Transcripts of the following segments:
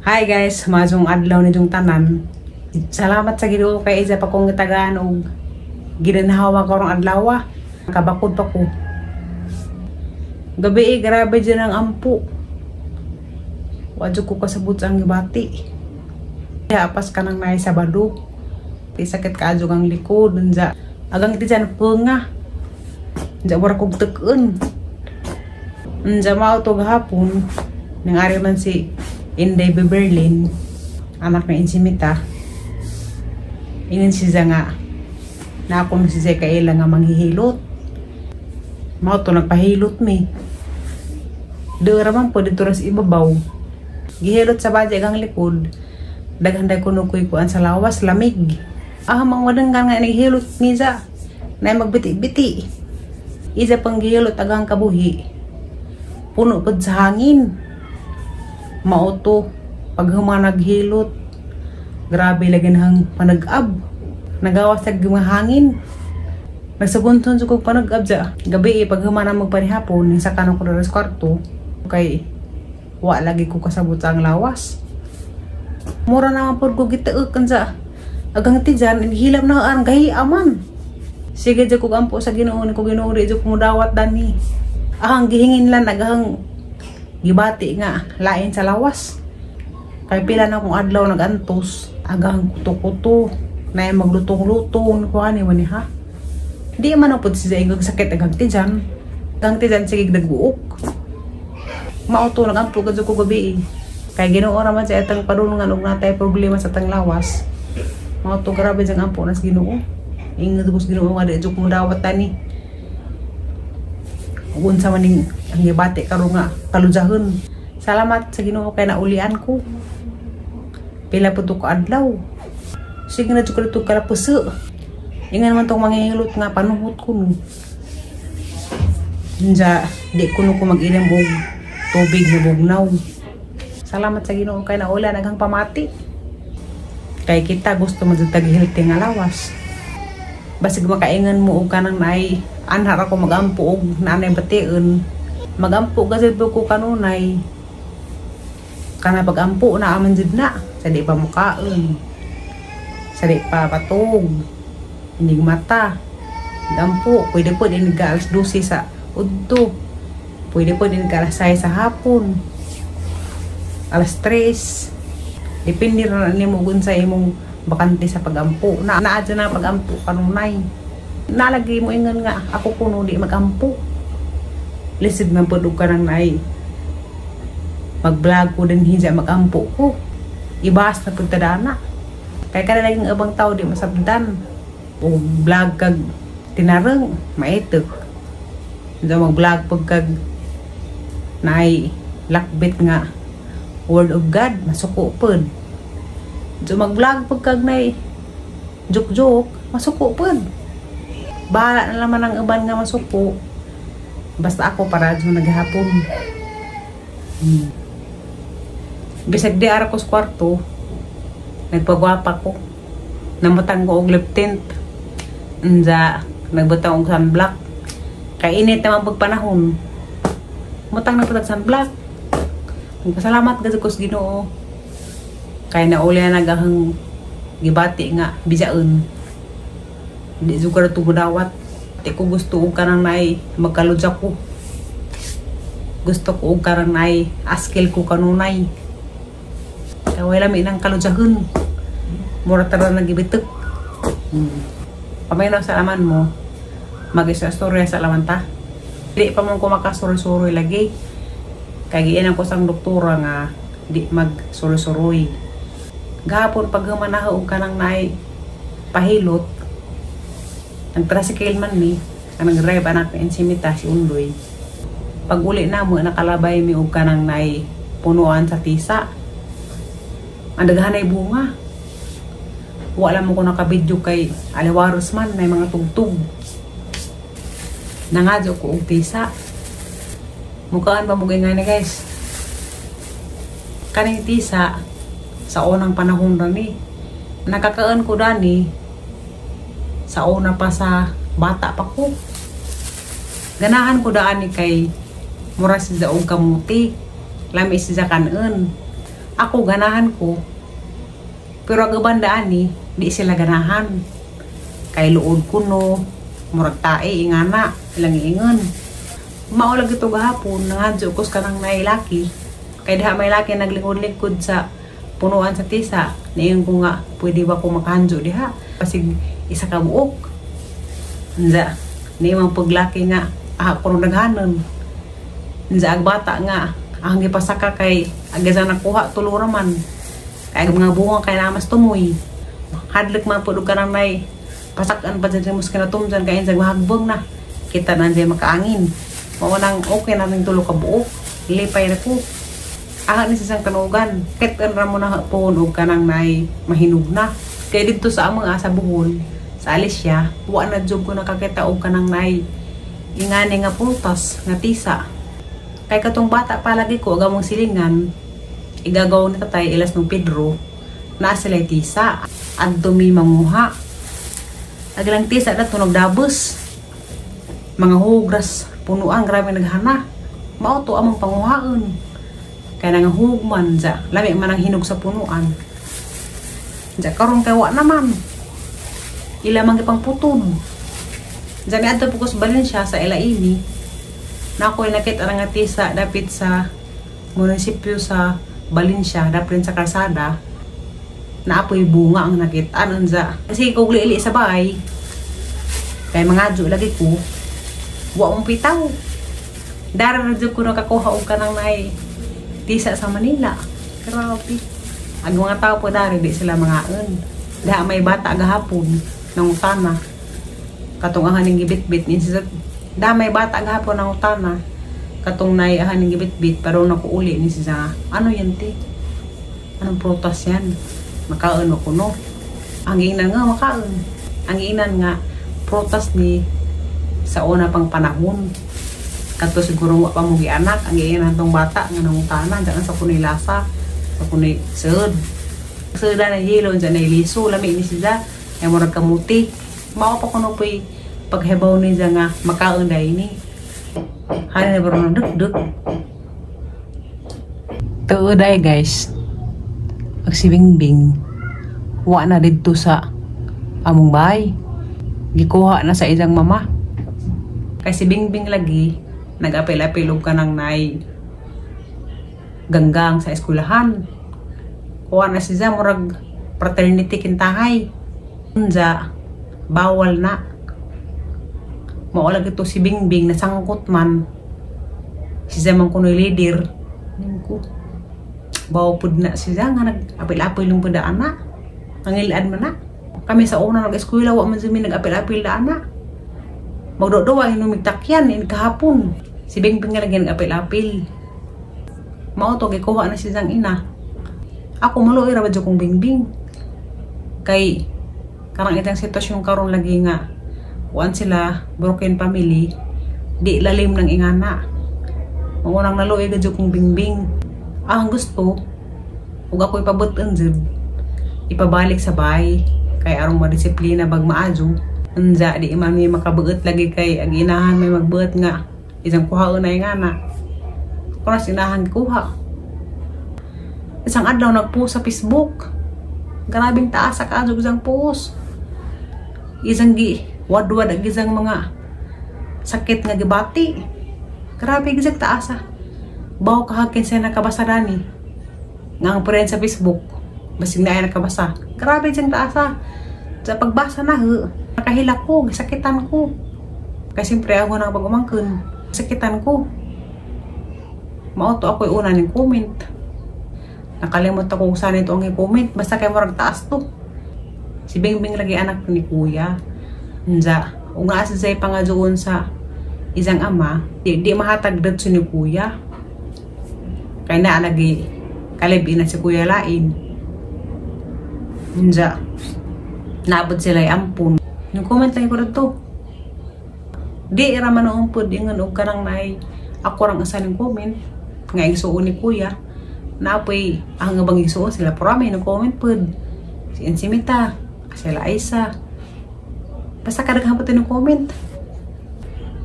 Hi guys, maayong adlaw ninyong tanan. Salamat sa Ginoo kay isa pa kong gitagaan og ginhawa karong adlaw. Kabakod pa ko. Gabi eh, grabe dyan ang ampo. Wa jud ko kasabot sa ang gibati. Apas ka nang naay Sabado. Di sakit kaayo ang likod. Unja, agang ti dyan punga. Unja, wala kong tek-on. Unja, mao to gahapon. Nang ari man si Inday Beberlin, anak ni Insimita. Ingin siya nga, na ako si Zay kaila nga manghihilot. Mao to nagpahilot mi. Dira man po dito ras ibabaw. Gihilot sa badya ang likod. Daghan day kuno koy kuan sa lawas, lamig. Ah, mangwadang nga naghilot niya. Na magbiti-biti. Isa pang gihilot agang kabuhi. Puno pud sa hangin. Mao to pag naghilot. Grabe lagi hang panag-ab. Nagawas sa hangin. Nagsagunton sa kong panag-ab ja. Gabi eh, pag humana magpanihapon, sa kanong ko sa kwarto, kay wa lagi ko kasabot sa ang lawas. Mura naman po ko gitaek sa agang tijan, hilap na ang gahi aman. Sige dyan ko ampo sa Ginoo ko, Ginoo, di dyan ko mudawat dani. Ahang gihingin lang agahang gibati nga lain sa lawas. Kay pila na akong adlaw nagantos, agahang kuto-kuto, na maglutong-lutong, kuha ni man ha. Di man ako siya ingog sakit agang tijan. Agang tijan sige nagbuok. Mao to nagampo gud ko gabi eh. Kay Ginoo raman sa atang padulungan og natay problema sa atang lawas. Mao to, grabe jang ampo nas Ginoo. Ingod ko sa Ginoo nga di jud ko mudawat tani. Ug unsa man ning ang gibati karon nga kalujahon. Salamat sa Ginoo kay naulian ko. Pila po to ka adlaw. Sige na jud ko dito kalapuso. Ingan man tong manghihilot nga panuhot ko no. Unja, di ko no ko mag-inom og tubig nga bugnaw. Salamat sa Ginoo kay naulan agang pamati. Kay kita gusto mo jud tag healthy nga lawas. Basig makaingan mo og kanang naay anhar ako magampo og naanay bation. Magampo gazid ko kanunay. Kana pagampo na aman jud na sa di pa mukaon. Sa di pa patog. Inig mata. Gampo, pwede po din alas 12 sa udto. Pwede po din alas 6 sa hapon. Alas 3. Depende ra nimo kung sa imong bakante sa pagampo. Na naa dyan na pagampo kanunay. Nalagi mo ingon nga ako kuno di magampo. Lisod man pud og kanang naay mag-vlog ko din hinja magampo ko. Ibas na pud tadana. Kay kada laging abang tao di masabdan. O vlog kag tinareng maitok. Hindi mag-vlog pag kag naay lakbit nga Word of God, masuko pod. So mag-vlog pag kag naay joke-joke, masuko pod. Bahala na naman ang uban nga masuko. Basta ako para dyan naghapon. Bisag di ara ko sa kwarto, nagpagwapa ko. Namutang ko og lip tint. Unja, nagbutang og sunblock. Kay init naman pag panahon. Mutang na pud sunblock. Nagpasalamat gud ko sa Ginoo. Kay nauli na nagahang gibati nga bijaon. Di jud ko dawat. Di ko gusto og kanang naay magkaludya ko. Gusto ko og kanang naay askil ko kanunay. Kaya wala mi nang kaludyahon. Mura tara nagibitek. Paminaw sa laman mo, mag-istorya sa laman ta. Di pa mo ko makasuroy-suroy lagi. Kay giinan ko sang doktora nga di magsuroy-suroy. Gahapon pag humanaho og kanang naay pahilot, nagtricycle man mi, ang nag-drive anak ni Insimita si Undoy. Pag uli na mo, nakalabay mi og kanang naay punuan sa tisa. Ang daghan ay bunga. Wala mo ko nakabidyo kay aliwaros man may mga tugtog. Nangadyo ko og tisa. Mukaan pa mo nga ni guys. Kaning tisa sa unang panahon ra ni. Nakakaan ko dani sa una pa sa bata pa ko. Ganahan ko daan ni kay mura siya og kamuti. Lami siya kanon. Ako ganahan ko. Pero ang uban daan ni, di sila ganahan. Kay luod kuno, murag tae ingana, ilang iingon. Mao lagi to gahapon, nangadyo ko sa kanang naay laki. Kay diha may laki naglingkod-lingkod sa punuan sa tisa. Niingon ko nga, pwede ba ko makahandyo diha? Basig isa ka buok. Unsa, niimang paglaki nga, aha kuno daghanon. Unsa ag bata nga, ang gipasaka kay agasa nakuha tulo raman. Kay ang mga bunga kay namas tumoy. Hadlok man pud og kanang may pasakan pa dyan mo sa kinatumjan kay insag mahagbong na. Kita na dyan makaangin. Mao nang okay na ning tulo ka buok. Lipay na ko. Aha ni sisang tanugan. Kit ra mo na pohon og kanang nay mahinog na. Kay didto sa among sa Bohol, sa Alicia, wa na jud ko nakakita og kanang nay ingani nga prutas nga tisa. Kay katong bata pa lagi ko agamong silingan, igagaw ni tatay ilas ng Pedro, naa sila tisa adto mi manguha. Agilang tisa dato nagdabos. Mga hugras punuan grabe naghana. Mao to among panguhaon. Kay nangahug man ja, lami man ang hinog sa punuan. Ja karon kay wa naman. Ila man gipangputod. Ja miadto po ko sa Valencia sa ila ini. Na ako'y nakita nga tisa dapit sa munisipyo sa Valencia, dapit sa kalsada. Naapoy bunga ang nakita unsa. Kasi kung liili sa bahay, kay mangadyo lagi ko, wa mong pitaw. Dara na jud ko nakakuha og kanang nay tisa sa Manila. Grabe. Ang mga tao po dari, di sila mangaon. Daha may bata gahapon, nangutana. Katong ahaning gibitbit ni siya. Da may bata gahapon nangutana. Katong nay ahaning gibitbit, pero nakuuli ni siya. Ano yan te? Anong prutas yan? Makaon mo kuno. Ang giingnan nga makaon. Ang giingnan nga prutas ni sa una pang panahon. Kato siguro wa pa mo gianak, ang giingnan tong bata nga nangutana diyan sa kunoy lasa, sa kunoy sud. Suda na yelo diyan na liso lami ni siya. Ay murag kamuti. Mao pa kuno poy paghibaw ni siya nga makaon dai ni. Hani na bro duk-duk. Tuod ay guys. Pag si Bingbing, wa na didto sa among bahay. Gikuha na sa isang mama. Kay si Bingbing lagi, nag-apil-apil og kanang nay ganggang sa eskwelahan. Kuha na siya murag fraternity kintahay. Unja, bawal na. Mao lagi to si Bingbing nasangkot man. Siya man kunoy leader. Ningko. Bawo pud na siya nga nag-apil-apil yung pud ana. Nangilad man na. Kami sa una nag-eskwela wa man mi nag-apil-apil da ana. Magdodowa hinumig takyan in kahapon. Si Bingbing nga lagi nag-apil-apil. Mao to gikuha na siyang ina. Ako maluoy ra ba jud kong Bingbing. Kay karang itang sitwasyon karon lagi nga kuan sila broken family, di lalim ng ingana. Mao nang naluoy ga jud kong Bingbing. Ah, ang gusto ug ako ipabut-on jud, ipabalik sa bahay kay arong madisiplina bag maadyo. Unja di man mi makabuot lagi kay ang inahan may magbuot nga isang kuhaon na ingana. Kuras inahan kuha. Isang adlaw nagpost sa Facebook. Grabing taas sa kaadyo isang post. Isang gi wadwad ang isang mga sakit nga gibati. Grabe gisag taas ah. Baw kahakin siya nakabasa dani. Nga ang friend sa Facebook. Basig na ay nakabasa. Grabe siyang taas ah. Sa pagbasa na he, nakahila ko, gisakitan ko. Kasi siyempre ako nang pag-umangkon. Sakitan ko. Mao to ako'y una ning comment. Nakalimot ako kung saan ito ang i-comment. Basta kay murag taas to. Si Bingbing lagi anak ni kuya. Unja, ug naa sa say pangaduon sa isang ama, di mahatag dadto ni kuya. Kay naa lagi kalibi na si kuya lain. Unja, naabot sila ampun. Yung comment lang ko dito. Di ra man noong pud ingon og kanang naay ako rang asa ning comment nga igsuon ni kuya. Naapoy ang nga bang igsuon sila pero may nag-comment pud. Si Ensimita, sila Aisa. Basta kadaghan pa ng comment.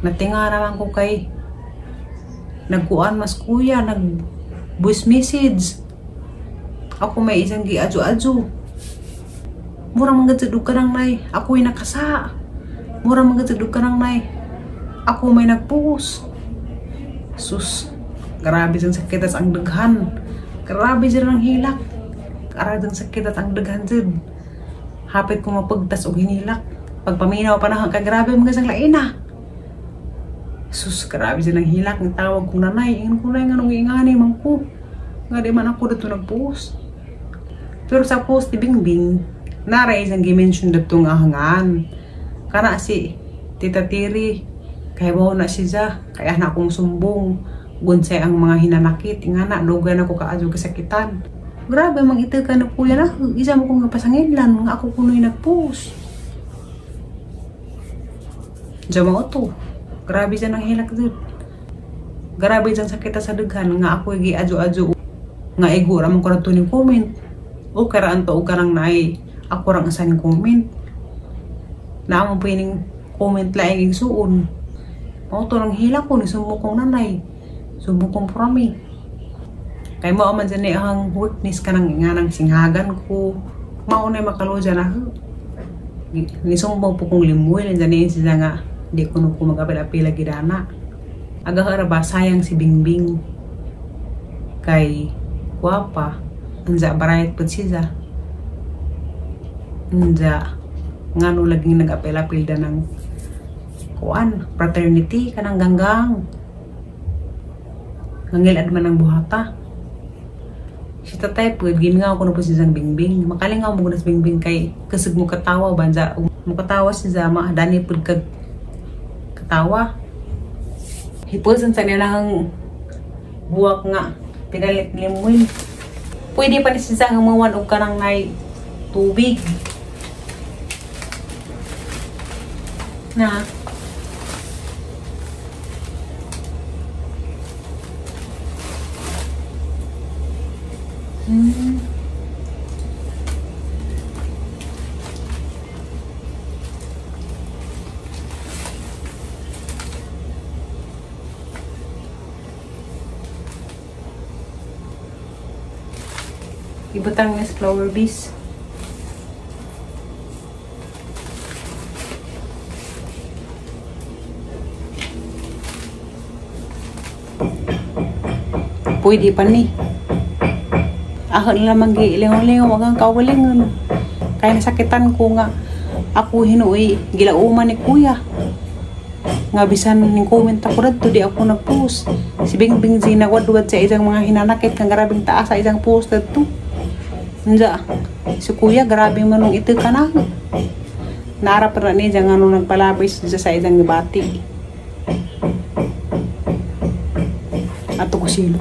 Natinga naman ko kay nagkuan mas kuya, nag voice message. Ako may isang giadyo-adyo. Mura man gud ka nang nay, ako'y nakasa. Mura man gud ka nang nay, ako may nagpuhos. Sus, grabe dyan sakit at ang daghan. Grabe dyan ang hilak. Grabe dyan sakit at ang daghan dyan. Hapit ko mapagtas og hinilak. Pagpaminaw pa na, kagrabe mga sang laina. Sus, grabe dyan ang hilak. Ang tawag kong nanay. Ingan ko na, anong ingani man ko. Nga di man ako dito nagpuhos. Pero sa post ni Bingbing, naray isang gimension dito nga hangan. Kana si Tita Tiri, kaya bawa na siya, kaya na akong sumbong. Gunsay ang mga hinanakit, nga na, dugan ako kaadyo kasakitan. Grabe, mang ito ka na kuya na, isa mo kong napasanginlan, nga ako kuno'y nagpost. Diyan mo ito, grabe dyan ang hilak dun. Grabe dyan sakita sa daghan, nga ako giadyo-adyo, nga igura mong karato ni comment. O karaan to, o karang naay, ako rang asan comment. Naamong pining comment laing igsuon. Mao to nang hila ko ni sumbong kong nanay. Sumbong kong prami. Kay mao man dyan ang weakness ka nang nga nang singhagan ko. Mao na makaluja na. Nisumbong po kong limuel. Nandiyan siya nga di ko no ko mag-apil-apil gidana. Aga ba sayang si Bingbing. Kay gwapa. Anza bright pud siya. Anza ngano laging nag-apil-apil da ng kuan, fraternity, kanang ganggang. Ngangilad man ang buhata. Si tatay po, gimingaw ko na po si Zang Bingbing. Makalingaw mo na si Bingbing kay kasag mo katawa, banza. Mo katawa si Zama, dani po kag katawa. Hipusan sa nilang buwak nga, pinalit ni Limuel. Pwede pa ni si Zang humawan og kanang ngay tubig. Na. Ibutang ni flower base. Pwede pa ni. Ako lamang gilingon-lingon wag ang kawalingon. Kaya nasakitan ko nga ako hinuoy gilauman ni kuya. Nga bisan ning comment ako radto di ako nagpost. Si Bingbing zinagwadwad sa isang mga hinanakit kang grabing taas sa isang post dadto. Unja si kuya grabe manong ito ka na. Nara pa ni diyan ano nagpalabis sa isang bati. Ato ko silo.